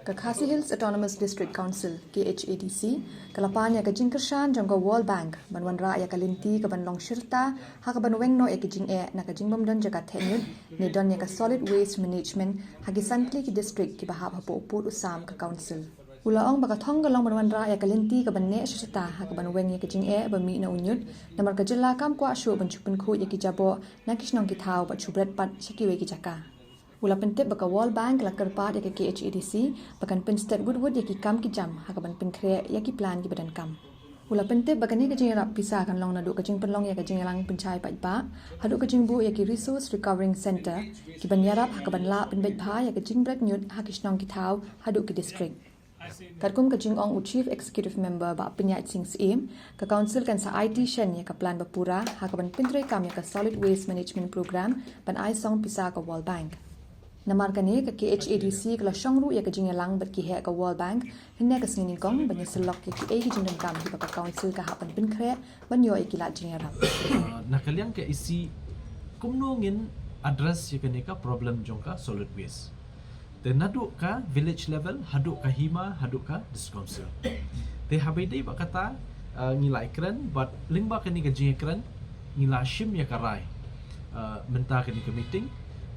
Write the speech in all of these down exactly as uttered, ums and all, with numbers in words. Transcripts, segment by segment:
Ka Khasi Hills Autonomous District Council, K H A D C, ka la pan ïa ka jingkyrshan jong ka World Bank ban wanrah ïa ka lynti ka ban long shirta ha ka ban weng noh ïa ka jingeh na ka jingbym don jaka theh ñiut ne don ïa ka solid waste management ha ki san tylli ki district kiba hap hapoh u pud u sam ka council. U la ong ba ka thong ka long ban wanrah ïa ka lynti ka ban neh shirta ha ka ban weng ïa ka jingeh ba mih na u ñiut, namar ka jylla kam kwah shuh ban shu pynkhuid ïa ki jaboh na ki shnong ki thaw bad shu bret pat sha kiwei ki jaka. U la pyntip ba ka World Bank la kyrpad ïa ka K H A D C ba kan pynsted wut wut ïa ki kam ki jam ha ka ban pynkhreh ïa ki plan kiba donkam. U la pyntip ba kane ka jingïarap pisa kan long naduh ka jingpynlong ïa ka jingïalang pynshai paidbah, haduh ka jingbuh ïa ki Resource Recovering Centre, ki ban ïarap ha ka ban lah pynbeit bha ïa ka jingbret ñiut ha ki shnong ki thaw haduh ki district. Katkum ka jingong u Chief Executive Member Bah Pynïaid Sing Syiem, ka council kan sa aiti shen ïa ka plan ba pura ha ka ban pyntreikam ïa ka Solid Waste Management Program ban ai song pisa ka World Bank. Namar kane, ka K H A D C ka la shong ruh ïa ka jingïalang bad ki heh ka World Bank hynne ka sngi nyngkong ban ïasyllok ïa kiei ki jingdonkam kiba ka council ka hap ban pynkhreh ban ïoh ïa ki lad jingïarap. Uh, na ka liang K H A D C, kumno ngin address ïa kane ka problem jong ka solid waste. Te naduh ka village level, haduh ka hima, haduh ka district council. Te haba ïadei bad kata, uh, ngi la ïakren, bad lyngba kane ka jingïakren, ngi la shim ïa ka rai. Uh, mynta kane ka meeting,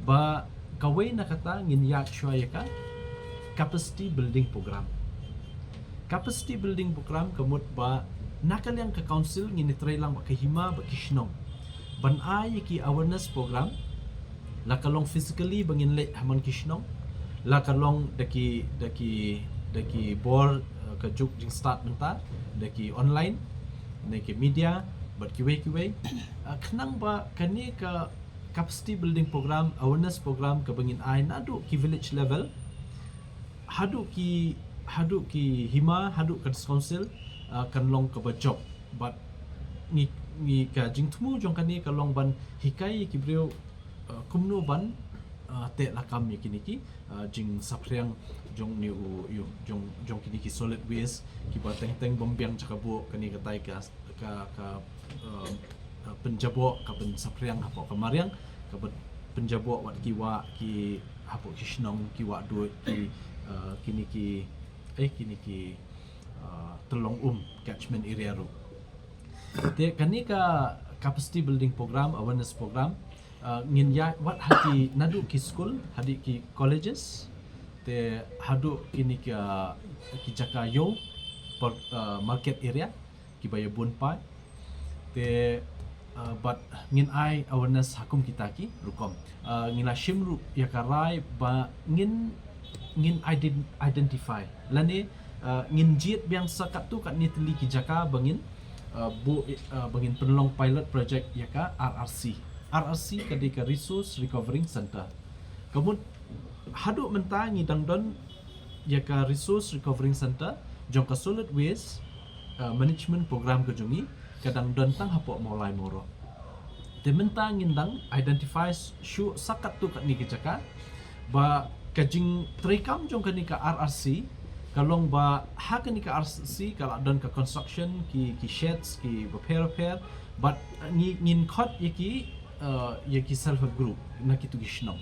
ba kawei na kata ngin ïaid shuwa ïa ka capacity building program. Capacity building program ka mut ba na ka liang ka council ngin ïatreilang bad ka hima bad ki shnong ban ai ïa ki awareness program, la ka long physically ba ngin leit ha man ki shnong, la ka long da ki, da ki, da ki bor, uh, ka juk jingstad mynta, da ki online, ne ki media, bad kiwei kiwei. Uh, khnang ba kane ka capacity building program, awareness program kaba ngin ai naduh ki village level haduh ki, haduh ki hima, haduh ka district council, uh, kan long kaba jop. Bad ngi, ngi ka jingthmu jong kane ka long ban hikai ïa ki briew, uh, kumno ban, uh, teh lakam ïa kine ki, uh, jingsaphriang jong une u, ïa u, jong, jong kine ki solid waste kiba teng teng bym biang jaka buh, kane katai ka, ka, ka, uh, uh, pynjaboh, ka pynsaphriang hapoh ka mariang, ka pyn-, pynjaboh wat ki wah, ki hapoh ki shnong, ki wah duid, ki, uh, kine ki, eh, kine ki, uh, tyllong um, catchment area ruh. Te kane ka capacity building program, awareness program, uh, ngin ïaid wat ha ki naduh ki school, haduh ki colleges, te haduh kine ki, uh, ki jaka ïew, por-, uh, market area, kiba ïa bun paid. Te, uh, bad ngin ai awareness ha kum kita ki rukom. Uh, ngi la shim ruh ïa ka rai ba ngin, ngin ident-, identify lane, uh, ngin jied biang sa katto katne tylli ki jaka ba ngin, uh, buh, uh, ba ngin pynlong pilot project ïa ka R R C. R R C ka dei ka Resource Recovering Centre. Ka mut haduh mynta ngi dang don ïa ka Resource Recovering Centre jong ka Solid Waste, uh, Management Program ka jong ngi, ka dang don tang hapoh Mawlai Mawroh. Te mynta ngin dang identify shuh sa katto katne ki jaka ba ka jingtreikam jong kane ka R R C ka long ba ha kane ka R R C ka la don ka construction, ki, ki sheds, kiba pher pher, bad ngi, ngin khot ïa ki, uh, ïa ki self help group na kitu ki shnong.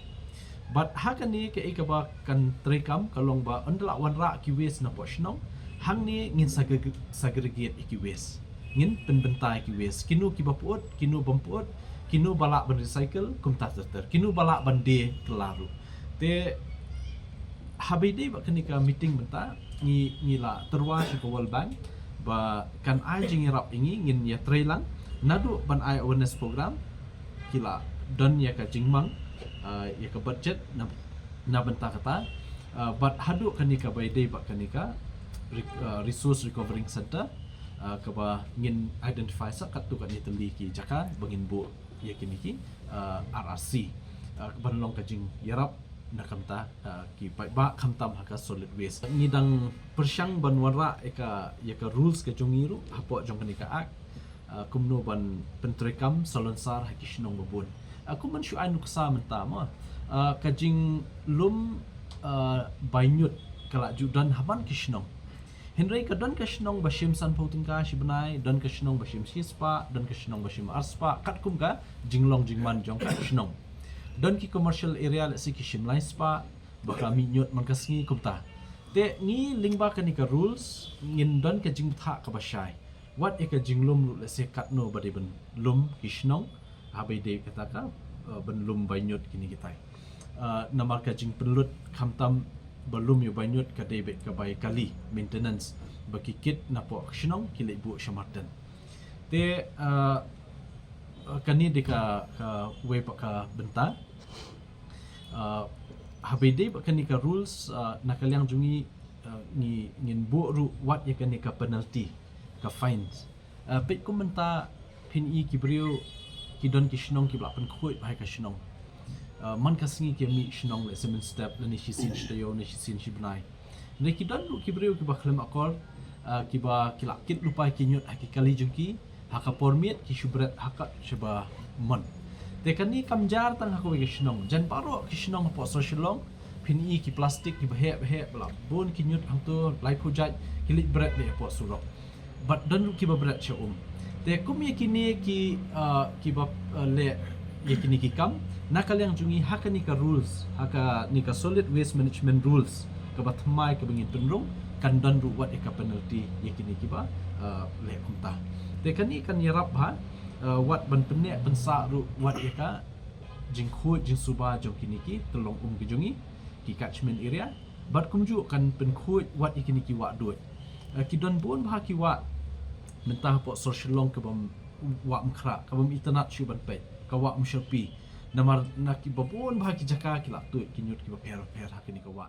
Bad ha kane kaei kaba kan treikam ka long ba ynda la wanrah ki waste napoh shnong, hangne ngin segre-, segregate ïa ki waste. Ngin pynbynta ïa ki waste. Kino kiba pyut, kino bym pyut, kino ba lah ban recycle, kumta ter ter. Kino ba lah ban die kylla ruh. Te haba ïadei bad kane ka meeting mynta, ngi, ngi la tyrwa sha ka World Bank ba kan ai jingïarap ïa ngi, ngin ïatreilang naduh ban ai awareness program, ki la don ïa ka jingmang, uh, ïa ka budget na, na bynta kata, uh, bad haduh kane kaba ïadei bad kane ka re-, uh, Resource Recovering Centre, uh, kaba ngin identify sa katto katne tylli ki jaka ba ngin buh ïa kine ki, uh, R R C, uh, ban long ka jingïarap na ka bynta, uh, ki paidbah khamtam ha ka solid waste. Ngi dang pyrshang ban wanrah ïa ka, ïa ka rules ka jong ngi ruh hapoh jong kane ka Act, uh, kumno ban pyntreikam salonsar ha ki shnong ba bun. Uh, kum ban shu ai nuksa mynta mo, uh, ka jinglum, uh, bai ñiut ka la ju don ha man ki shnong. Hynrei ka don ka shnong ba shim sanphew tyngka shi bnai, don ka shnong ba shim shispah, don ka shnong ba shim arspah, katkum ka jinglong jingman jong ka shnong. Don ki commercial area, let's say, ki shim laispah, ba ka mih ñiut man ka sngi, kumta. Te ngi lyngba kane ka rules ngin don ka jingbthah kaba shai. Wat ïa ka jinglum ruh lehse katno ba dei ban lum ki shnong, haba ïadei kata ka, uh, ban lum bai ñiut kine kitai. Uh, namar ka jingpynlut khamtam ba lum ïa bai ñiut ka dei beit ka bai kali maintenance ba ki kit napoh ka shnong ki leit buh sha marten. Te, uh, uh, kane dei ka, ka wei pat ka bynta. Uh, haba ïadei bad kane ka rules, uh, na ka liang jong ngi, uh, ngi ngin buh ruh wat ïa kane ka penalty, ka fines. Uh, peit kum mynta phin i ki briew ki don ki shnong kiba la pynkhuid bha ïa ka shnong. Uh, man ka sngi ki mih shnong lehse mynstep lane shisien shi taïew ne shisien shi bnai. Hynrei ki don ruh ki briew kiba khlem akor, uh, kiba ki la kit lypa ki ñiut ha ki kali jong ki, ha ka por miet ki shu bret ha ka shaba mon. Te kane kam jar tang ha kawei ka shnong. Jan baroh ki shnong hapoh sor Shillong phin i ki plastik kiba heh ba heh ba la bun ki ñiut hangto, laiphew jait, ki leit bret leh hapoh surok. Bad don ruh kiba bret sha um. Te kum ïa kine ki, uh, kiba, uh, leh ïa kine ki kam, na ka liang jong ngi ha kane ka rules, ha kane ka Solid Waste Management Rules kaba thymmai kaba ngin pynrung, kan don ruh wat ïa ka penalty ïa kine kiba, uh, leh kumta. Te kane kan ïarap bha, uh, wat ban pynneh pynsah ruh wat ïa ka jingkhuid jingsuba jong kine ki tyllong um ki jong ngi, ki catchment area. Bad kumjuh kan pynkhuid wat ïa kine ki wah duid. Uh, ki don bun bha ki wah mynta hapoh sor Shillong kabym, wah Mykhrah, kabym itynnad shuh ban peit, ka wah Mshapi. Namar na kiba bun bha ki jaka ki la tuid ki ñiut kiba pher pher ha kine ka wah.